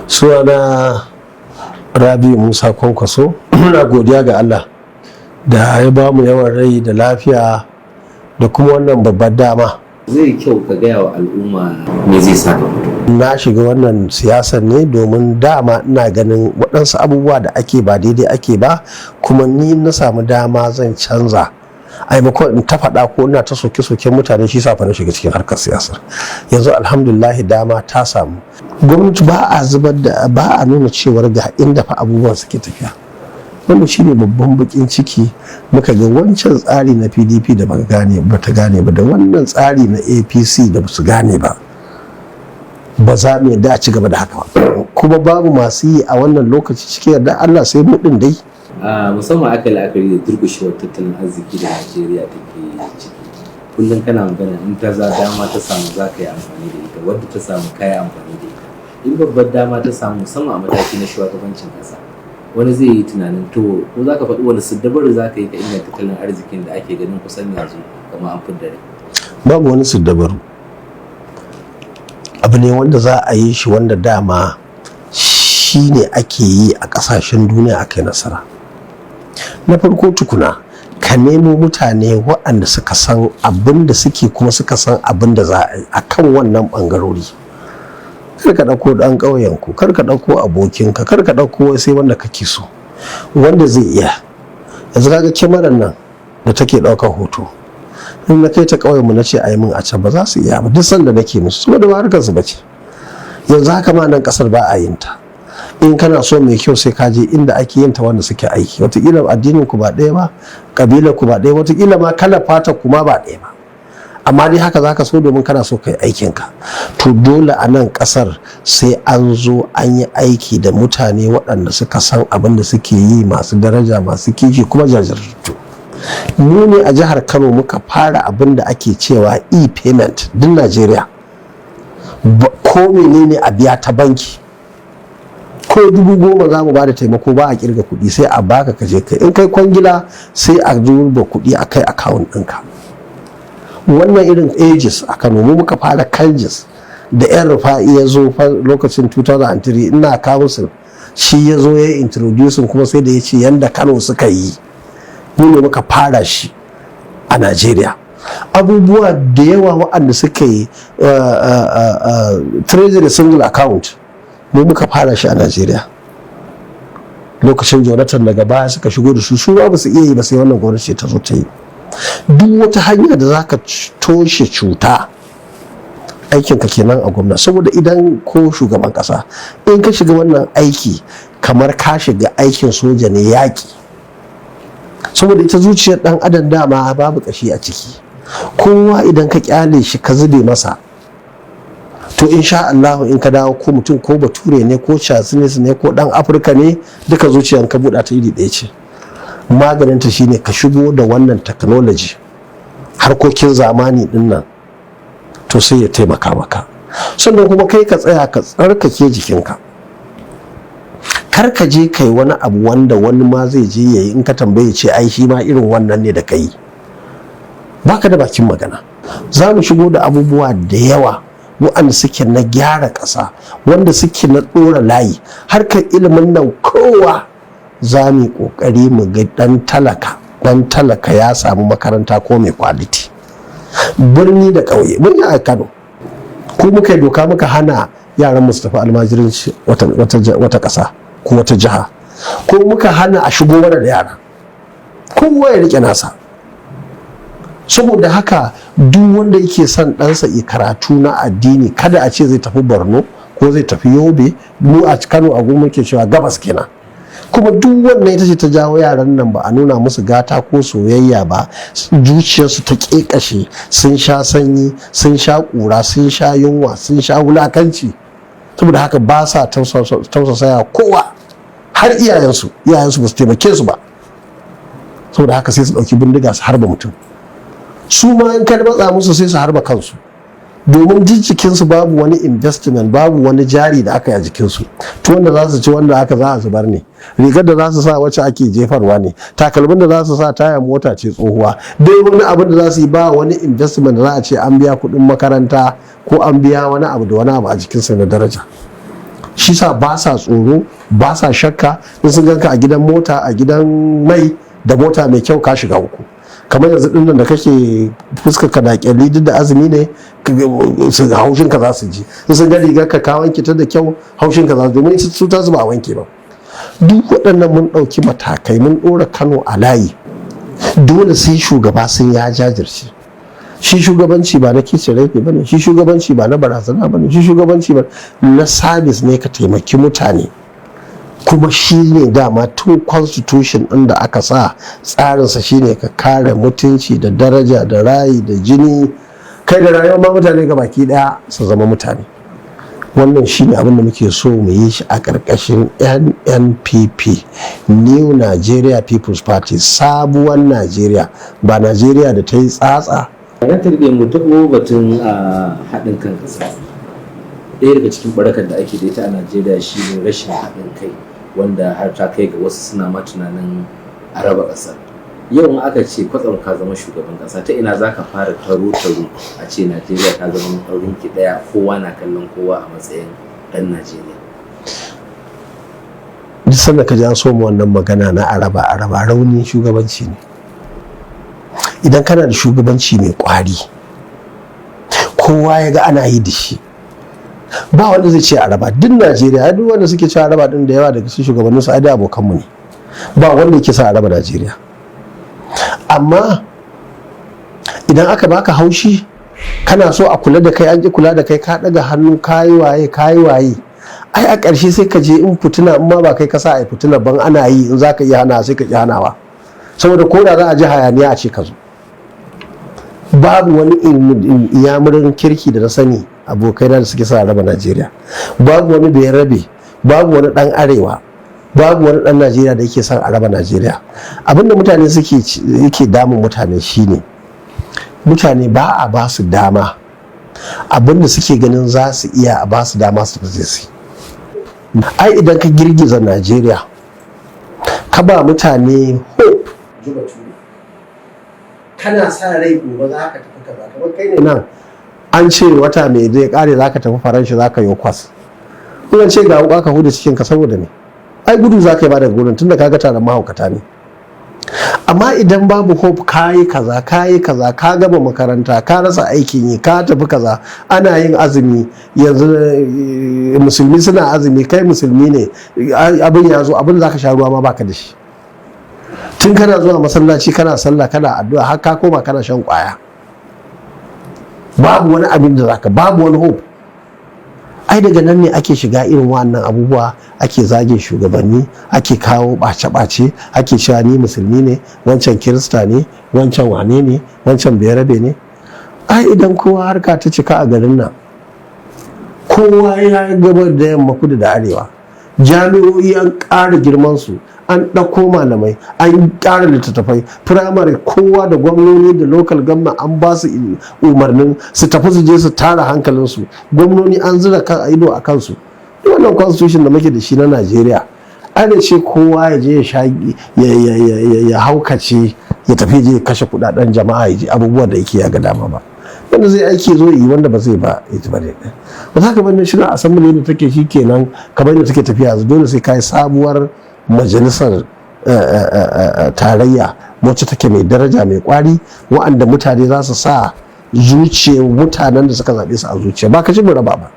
Sunana Rabi Musa Kwankwaso. Muna godiya ga Allah da ya ba mu yawan rai da lafiya da kuma wannan babbar dama. Zai kyau ka gaya wa al'umma me zai sa ka fito. Na shiga wannan siyasar ne domin dama ina ganin waɗansu abubuwa da ake ba daidai ake ba, kuma ni na samu dama zan canza. A maimakon in ta faɗa ko ina ta soke-soken mutane, shi sa fa na shiga cikin harkar siyasar. Yanzu alhamdulillah dama ta samu. Gwamnati ba a zubar da, ba a nuna cewar ga inda fa abubuwan suke tafiya. Wannan shine babban bakin ciki. Muka ga wancan tsari na PDP da baka gane ba ta gane ba, da wannan tsari na APC da basu gane ba. Ba za mu yarda a ci gaba da haka ba, kuma babu masu yi a wannan lokaci cikin yarda Allah sai mu din dai. Musamman aka la'akari da durƙushewar tattalin arziki da Najeriya take ciki. Kullum kana magana in ta za dama ta samu za ka yi amfani da ita, wadda ta samu ka yi amfani da ita. In babbar dama ta samu, musamman a mataki na shugabancin ƙasa, wani zai yi tunanin to ko za ka faɗi wani siddabaru za ka yi ka inganta tattalin arzikin da ake ganin kusan yanzu kamar an fidda rai. Babu wani siddabaru. Abu ne wanda za a yi shi, wanda dama shi ne ake yi a ƙasashen duniya aka yi nasara. Na farko tukuna, ka nemo mutane waɗanda suka san abin da suke kuma suka san abin da za a yi a kan wannan ɓangarori. Kar ka ɗauko ɗan ƙauyenku, kar ka ɗauko abokinka, kar ka ɗauko sai wanda kake so, wanda zai iya. Yanzu kaga kyamarar nan da take ɗaukar hoto, in na kai ta ƙauyenmu na ce a yi min a can, ba za su iya ba duk sanda nake musu, saboda ba harkar su bace. Yanzu haka ma nan ƙasar ba a yin ta. In kana so mai kyau, sai ka je inda ake yin ta, wanda suke aiki. Wataƙila addinin ku ba ɗaya ba, ƙabilar ku ba ɗaya, wataƙila ma kalar fata ku ma ba ɗaya ba, amma dai haka zaka so domin kana so kai aikin ka. To dole a nan ƙasar sai an zo an yi aiki da mutane waɗanda suka san abin da suke yi, masu daraja, masu kishi kuma jajirtattu. Mu ne a jihar Kano muka fara abin da ake cewa e-payment din Najeriya. Ko menene a biya ta banki, ko 10,000 za mu ba da taimako, ba a kirga kuɗi, sai a baka ka je kai. In kai kwangila, sai a duba kuɗi a kai account ɗinka. Wannan irin ages a Kano mu muka fara KanJis da yan Rufa'i ya zo lokacin 2003, ina council, shi ya zo ya introducing, kuma sai da ya ce yanda Kano suka yi. Mu ne muka fara shi a Najeriya. Abubuwa da yawa waɗanda suka yi, treasury single account, mu muka fara shi a Najeriya lokacin Jonathan. Daga baya suka shigo da su, su ba su iya yi ba, sai wannan gwamnati ta zo ta yi. Duk wata hanya da za ka toshe cuta, aikinka kenan a gwamna. Saboda idan ko shugaban kasa, in ka shiga wannan aiki kamar ka shiga aikin soja ne, yaƙi. Saboda ita zuciyar dan adam dama babu kashi a ciki. Kowa idan ka kyale shi ka zube masa, to insha Allah in ka dawo, ko mutum ko bature ne ko Chinese ne ko dan Afirka ne, duka zuciyar ka buɗa ta iri ɗaya ce. Maganinta shine ka shigo da wannan technology, harkokin zamani din nan, to sai ya taimaka maka. Sannan kuma kai ka tsaya ka tsarkake jikinka. Kar ka je kai wani abu wanda wani ma zai je yayi, in ka tambaye ce ai shi ma irin wannan ne da ka yi, baka da bakin magana. Za mu shigo da abubuwa da yawa waɗanda suke na gyara ƙasa, wanda suke na ɗora layi. Harkar ilimin nan, kowa za mu yi ƙoƙari mu ga ɗan talaka, ɗan talaka ya samu makaranta ko mai quality, birni da ƙauye. Mun yi a Kano, ko muka yi doka muka hana yaran mu su tafi almajiranci wata ƙasa ko wata jiha, ko muka hana a shigo mana da yara. Kowa ya rike nasa. Saboda haka duk wanda yake son ɗansa ya karatu na addini, kada a ce zai tafi Borno ko zai tafi Yobe. Mu a Kano a goma muke cewa gabas kenan. Kuma duk wannan ita ce ta jawo yaran nan ba a nuna musu gata ko soyayya ba, zuciyarsu ta ƙeƙashe. Sun sha sanyi, sun sha ƙura, sun sha yunwa, sun sha wulakanci. Saboda haka ba sa tausasaya kowa, har iyayensu. Iyayensu ba su taimake su ba. Saboda haka sai su ɗauki bindiga su harba mutum. Su ma in ka matsa musu, sai su harba kansu, domin jikinsu babu wani investment, babu wani jari da aka yi a jikinsu. To wanda za su ci, wanda aka za a zubar ne. Rigar da za su sa, wacce ake jefarwa ne. Takalmin da za su sa, taya mota ce tsohuwa. Dai wani abin da za su yi, ba wani investment da za a ce an biya kuɗin makaranta ko an biya wani abu da wani abu a jikinsa na daraja. Shi sa ba sa tsoro, ba sa shakka. In sun ganka a gidan mota, a gidan mai da mota mai kyau, ka shiga uku. Kamar yanzu dinnan da kake fuskar ka da kyalli, duk da azumi ne, su haushin ka za su ji. In sun ga rigar ka, ka wanke ta da kyau, haushin ka za su, domin su ta su ba wanke ba. Duk waɗannan mun ɗauki matakai, mun ɗora Kano a layi. Dole sai shugaba sun ya jajirce. Shi shugabanci ba na kicin rai ba ne, shi shugabanci ba na barazana ba ne, shi shugabanci ba na service ne, ka taimaki mutane. Kuma shi ne dama tun constitution ɗin da aka sa tsarinsa shine ka kare mutunci da daraja da rayi da jini, kai da rayuwar ma mutane ga baki daya su zama mutane. Wannan shine abin da muke so mu yi shi a ƙarƙashin NNPP, New Nigeria People's Party, sabuwar Najeriya, ba Najeriya da ta yi tsatsa. Ran tarbiyyar mu taɓo batun a haɗin kan ƙasa. Ɗaya daga cikin barakar da ake da ita a Najeriya shine rashin haɗin kai, wanda har ta kai ga wasu suna ma tunanin a raba ƙasar. Yau in aka ce kwatsam ka zama shugaban ƙasa, ta ina za ka fara taro taro a ce Najeriya ta zama maɗaurin ki ɗaya, kowa na kallon kowa a matsayin ɗan Najeriya? Duk sanda ka ji an so mu wannan magana na araba araba, raunin shugabanci ne. Idan kana da shugabanci mai kwari, kowa ya ga ana yi da shi, ba wanda zai ce araba. Duk Najeriya, duk wanda suke cewa araba din, da yawa daga cikin shugabannin su ai da abokanmu ne. Ba wanda yake sa araba Najeriya. Amma idan aka baka haushi, kana so a kula da kai, an ki kula da kai, ka daga hannu, kayi waye, kayi waye, ai a ƙarshe sai ka je in fituna, in ma ba kai ka sa a fituna ban ana yi, in za ka iya hana, sai ka iya hanawa. Saboda ko da za a ji hayaniya a ce ka zo, babu wani iyamurin kirki da na sani, abokai da suke sa raba Najeriya. Babu wani Bayarabe, babu wani dan arewa, babu wani dan Najeriya da yake son a raba Najeriya. Abinda mutane suke yake damun mutane shine mutane ba a ba su dama. Abinda suke ganin za su iya, a ba su dama su fi su. Ai idan ka girgiza Najeriya, ka ba mutane hope, kana sa rai gobe za ka tafi kaza, kamar kai ne nan an ce wata mai zai kare za ka tafi Faransa, za ka yi kwas, in ce ga wuka ka huda cikin ka, saboda ne ai gudu za ka yi ba daga gurin, tunda ka ga taron mahaukata ne. Amma idan babu hope, ka yi kaza, ka yi kaza, ka gama makaranta, ka rasa aikin yi, ka tafi kaza, ana yin azumi yanzu, musulmi suna azumi, kai musulmi ne, abin ya zo, abin za ka sha ruwa ma baka da shi. Tun kana zuwa masallaci kana sallah kana addu'a, har ka koma kana shan kwaya, babu wani abin da zaka, babu wani hope. Ai daga nan ne ake shiga irin wannan abubuwa, ake zagin shugabanni, ake kawo ɓace-ɓace, ake cewa ni musulmi ne, wancan Kirista ne, wancan wane ne, wancan Bayarabe ne. Ai idan kowa harka ta cika a garin nan, kowa ya gabar da yamma, kudu da arewa, jami'o'i an ƙara girman su, an ɗauko malamai, an ƙara littattafai, firamare, kowa da gwamnoni da local government an ba su umarnin su tafi su je su tara hankalinsu. Gwamnoni an zura kan ido a kansu. Duk wannan constitution da muke da shi na Najeriya, ana ce kowa ya je ya sha ya haukace, ya tafi je kashe kudaden jama'a, ya ji abubuwan da yake ya ga dama ba. Wanda zai aiki zo yi, wanda ba zai ba ya ji ba ne. Ba za ka bar National Assembly da take shi kenan kamar yadda take tafiya yanzu. Dole sai kai sabuwar majalisar tarayya wacce take mai daraja, mai kwari, wa'anda mutane za su sa zuciya mutanen da suka zaɓe su a zuciya. Ba ka ci raba ba.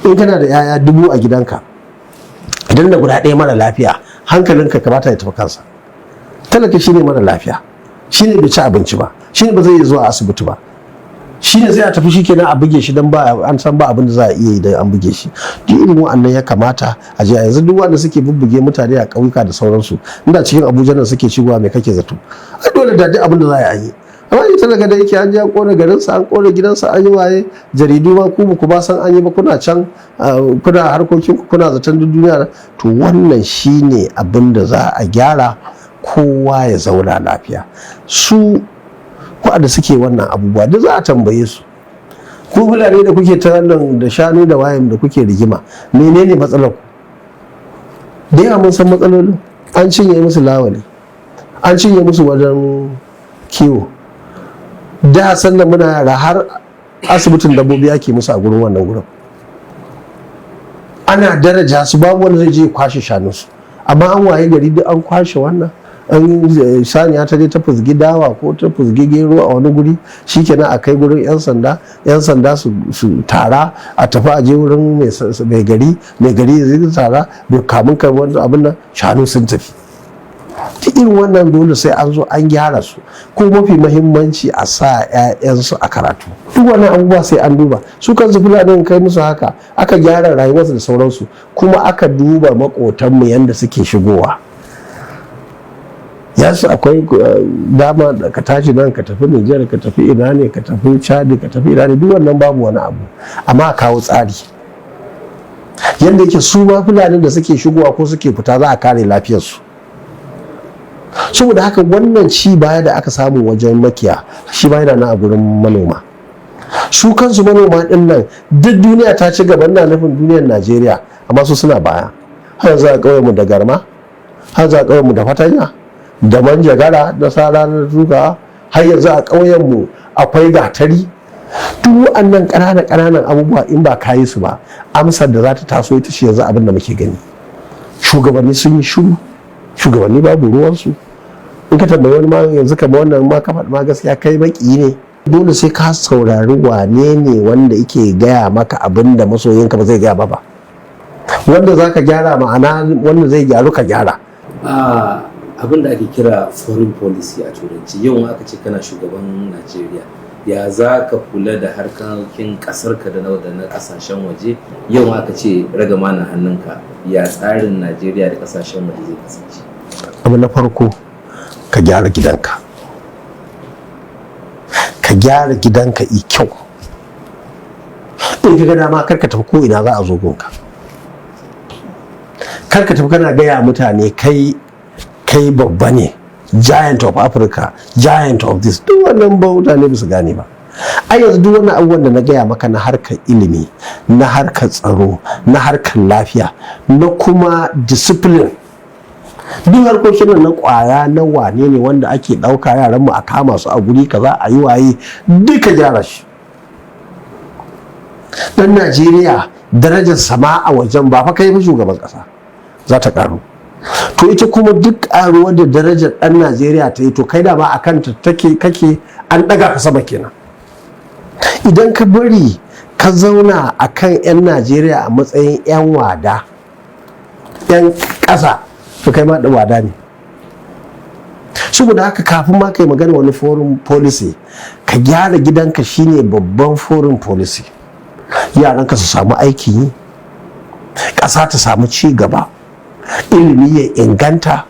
In kana da 'ya'ya 1000 a gidanka, idan da guda ɗaya mara lafiya, hankalinka kamata ya tafi kansa. Talaka shine mara lafiya, shine bai ci abinci ba, shine ba zai iya zuwa asibiti ba, shine sai a tafi shi kenan a buge shi, don ba an san ba abin da za a iya yi dan an buge shi. Duk irin wa'annan ya kamata a je. A yanzu duk wanda suke bubbuge mutane a ƙauyuka da sauransu, inda cikin Abuja nan suke shigowa, mai kake zato? Ai dole da duk abin da za a yi. Amma ita talaka da yake an je an kona garinsa, an kona gidansa, an yi waye, jaridu ma ku ba ku ba san an yi ba, kuna can kuna harkokin ku, kuna zaton duk duniya. To wannan shine abin da za a gyara, kowa ya zauna lafiya. Su waɗanda suke wannan abubuwa duk za a tambaye su. Ku Fulani da kuke ta wannan da shanu da wayan da kuke rigima, menene matsalar ku? Da yawa mun san matsalolin. An cinye musu lawali, an cinye musu wajen kiwo. Da sannan muna yara, har asibitin dabbobi ake musu a gurin wannan gurin. Ana daraja su, babu wanda zai je kwashe shanunsu. Amma an waye gari duk an kwashe wannan, an saniya ta je ta fuzgi dawa ko ta fuzgi gero a wani guri, shikenan a kai gurin yan sanda, yan sanda su tara, a tafi a je wurin mai gari, mai gari zai tara, kamun kai wani abin nan, shanu sun tafi. Ta irin wannan dole sai an zo an gyara su. Ko mafi mahimmanci, a sa 'ya'yansu a karatu. Duk wannan abubuwa sai an duba su kansu Fulanin, kai musu haka, aka gyara rayuwarsu da sauransu, kuma aka duba makotanmu yadda suke shigowa. Yasu akwai dama da ka tashi nan ka tafi Nijar, ka tafi ina ne, ka tafi Chad, ka tafi ina ne, duk wannan babu wani abu. Amma a kawo tsari yadda yake su ma Fulanin da suke shigowa ko suke fita za a kare lafiyarsu. Saboda haka wannan ci baya da aka samu wajen makiya, shi ba yana nan a gurin manoma. Su kansu manoma din nan, duk duniya ta ci gaba, na nufin duniyar Najeriya, amma su suna baya. Har yanzu a ƙauyenmu da garma, har yanzu a ƙauyenmu da fatanya da manjagara da sara da tuka, har yanzu a ƙauyenmu akwai gatari. Duk waɗannan ƙananan ƙananan abubuwa, in ba ka yi su ba, amsar da za ta taso ita ce yanzu abin da muke gani. Shugabanni sun yi shiru, shugabanni babu ruwansu. In ka tambayi wani ma yanzu, kamar wannan ma ka faɗi ma gaskiya, kai baki ne. Dole sai ka saurari wane ne wanda yake gaya maka abin da masoyinka ba zai gaya ba, wanda za ka gyara, ma'ana wanda zai gyaru ka gyara. Abin da ake kira foreign policy a Turanci, yau aka ce kana shugaban Najeriya, ya za ka kula da harkokin kasarka da na kasashen waje? Yau aka ce ragama na hannunka, ya tsarin Najeriya da kasashen waje zai kasance? Abu na farko, ka gyara gidanka, ka gyara gidanka i kyau. In ka ga dama, kar ka tafi ko ina, za a zo gunka. Kar ka tafi kana gaya mutane kai babba ne, giant of Africa, giant of this. Duk wannan ba mutane ba su gane ba. Ai yanzu duk wannan abubuwan da na gaya maka, na harkar ilimi, na harkar tsaro, na harkar lafiya, na kuma discipline, duk harkokin nan na kwaya, na wane ne wanda ake ɗauka yaranmu a kama su a guri kaza a yi waye, duka gyara shi. Dan Najeriya darajar sama a wajen, ba fa kai fa shugaban kasa, za ta karu. To ita kuma duk karuwar da darajar dan Najeriya ta yi, to kai da ba a kanta take kake, an daga ka sama kenan. Idan ka bari ka zauna a kan 'yan Najeriya a matsayin 'yan wada, 'yan ƙasa, to kai ma da wada ne. Saboda haka kafin ma kai magana wani foreign policy, ka gyara gidanka, shine babban foreign policy. Yaranka su samu aikin yi, ƙasa ta samu ci gaba, ilimi ya inganta,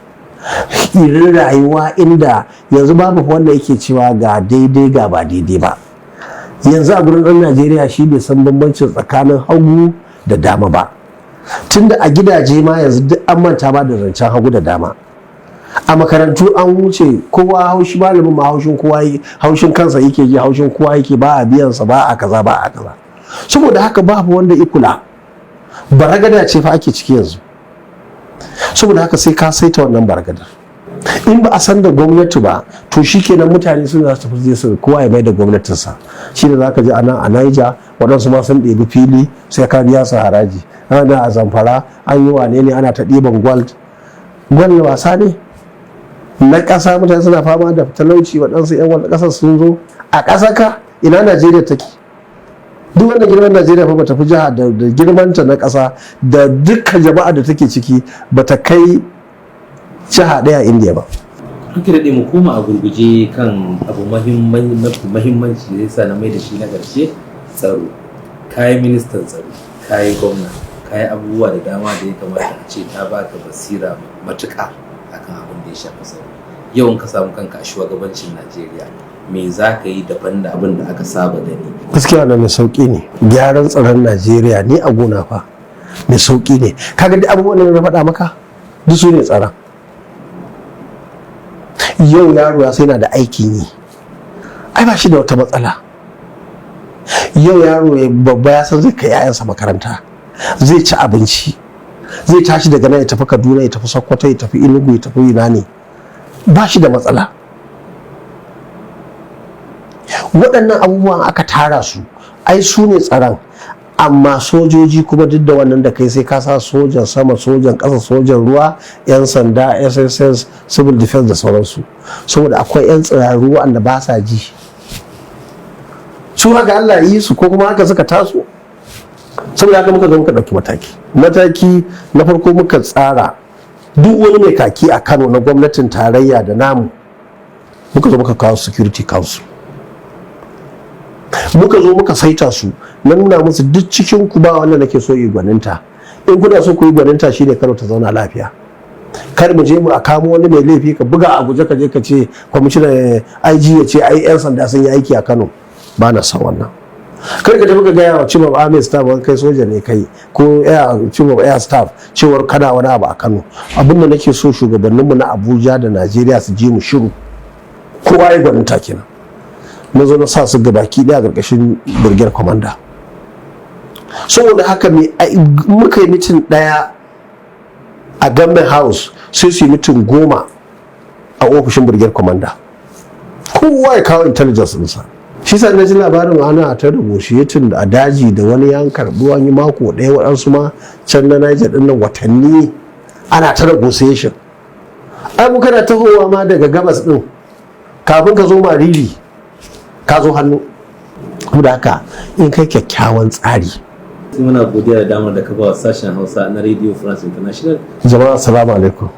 irin rayuwa inda yanzu babu wanda yake cewa ga daidai ga ba daidai ba. Yanzu a gurin ɗan Najeriya, shi bai san bambancin tsakanin hagu da dama ba, tunda a gidaje ma yanzu duk an manta ba da zancen hagu da dama. A makarantu an wuce, kowa haushi malamin ma, haushin kowa, haushin kansa yake ji, haushin kowa yake, ba a biyansa, ba a kaza, ba a kaza. Saboda haka babu wanda ya kula, baragada ce fa ake ciki yanzu. Saboda haka sai ka saita wannan baragadar. In ba a san da gwamnati ba, to shikenan, mutane sun za su tafi zai su kowa ya mai da gwamnatinsa. Shi da zaka ji a nan a Niger waɗansu ma sun ɗebi fili sai ka biya su haraji, ana a Zamfara an yi wane ne, ana ta ɗiban gold. Gold wasa ne na ƙasa? Mutane suna fama da talauci, waɗansu 'yan wata ƙasar sun zo a ƙasa ka. Ina Najeriya take? Duk wanda girman Najeriya fa bata fi jiha da girmanta na ƙasa da dukkan jama'a da take ciki, bata kai jiha ɗaya Indiya ba. Ranka daɗe, mu koma a gurguje kan abu mafi mahimmanci da yasa na mai da shi na ƙarshe, tsaro. Kayi ministan tsaro, kayi gwamna, kayi abubuwa da dama da ya kamata a ce ta baka basira matuƙa akan abin da ya shafi tsaro. Yau in ka samu kanka a shugabancin Najeriya, me za ka yi daban da abin da aka saba gani? Gaskiya na mai sauƙi ne gyaran tsaron Najeriya. Ni a gona fa mai sauƙi ne. Kaga duk abubuwan da na faɗa maka, duk su ne tsaron. Yau yaro ya sai na da aikin yi, ai ba shi da wata matsala. Yau yaro ya babba ya san zai kai 'ya'yansa makaranta, zai ci abinci, zai tashi daga nan ya tafi Kaduna, ya tafi Sokoto, ya tafi Enugu, ya tafi ina ne, ba shi da matsala. Waɗannan abubuwan aka tara su, ai su ne tsaron. Amma sojoji kuma, duk da wannan da kai, sai ka sa sojan sama, sojan ƙasa, sojan ruwa, 'yan sanda, SSS, civil defense da sauransu, saboda akwai 'yan tsiraru wanda ba sa ji. Su haka Allah yi su, ko kuma haka suka taso. Saboda haka muka zo muka ɗauki mataki. Mataki na farko, muka tsara duk wani mai kaki a Kano, na gwamnatin tarayya da namu, muka zo muka kawo security council. Muka zo muka saita su, na nuna musu duk cikin ku ba wanda nake so yi gwaninta. In kuna so ku yi gwaninta, shine Kano ta zauna lafiya. Kar mu je mu a kamo wani mai laifi, ka buga a guje ka je ka ce kwamishinan IG ya ce ai yan sanda sun yi aiki a Kano. Ba na son wannan. Kar ka tafi ka gaya wa chief of army staff wani kai soja ne kai, ko chief of air staff cewar kana wani abu a Kano. Abin da nake so, shugabanninmu na Abuja da Najeriya su je mu shiru, kowa ya gwaninta kenan. Na zo na sa su gabaki daya karkashin brigade commander. Saboda haka muka yi meeting daya a Government House, sai su yi meeting 10 a ofishin brigade commander, kowa ya kawo intelligence ɗinsa. Shi sa na ji labarin ana ta negotiating a daji da wani yan karɓi wani mako ɗaya, waɗansu ma can na Niger ɗin nan watanni ana ta negotiation. Ai mu kana tahowa ma daga gabas ɗin, kafin ka zo Mariri ka zo hannu. Da haka in kai kyakkyawan tsari. Muna godiya da damar da ka ba wa sashen Hausa na Radio France International. Jama'a, assalamu alaikum.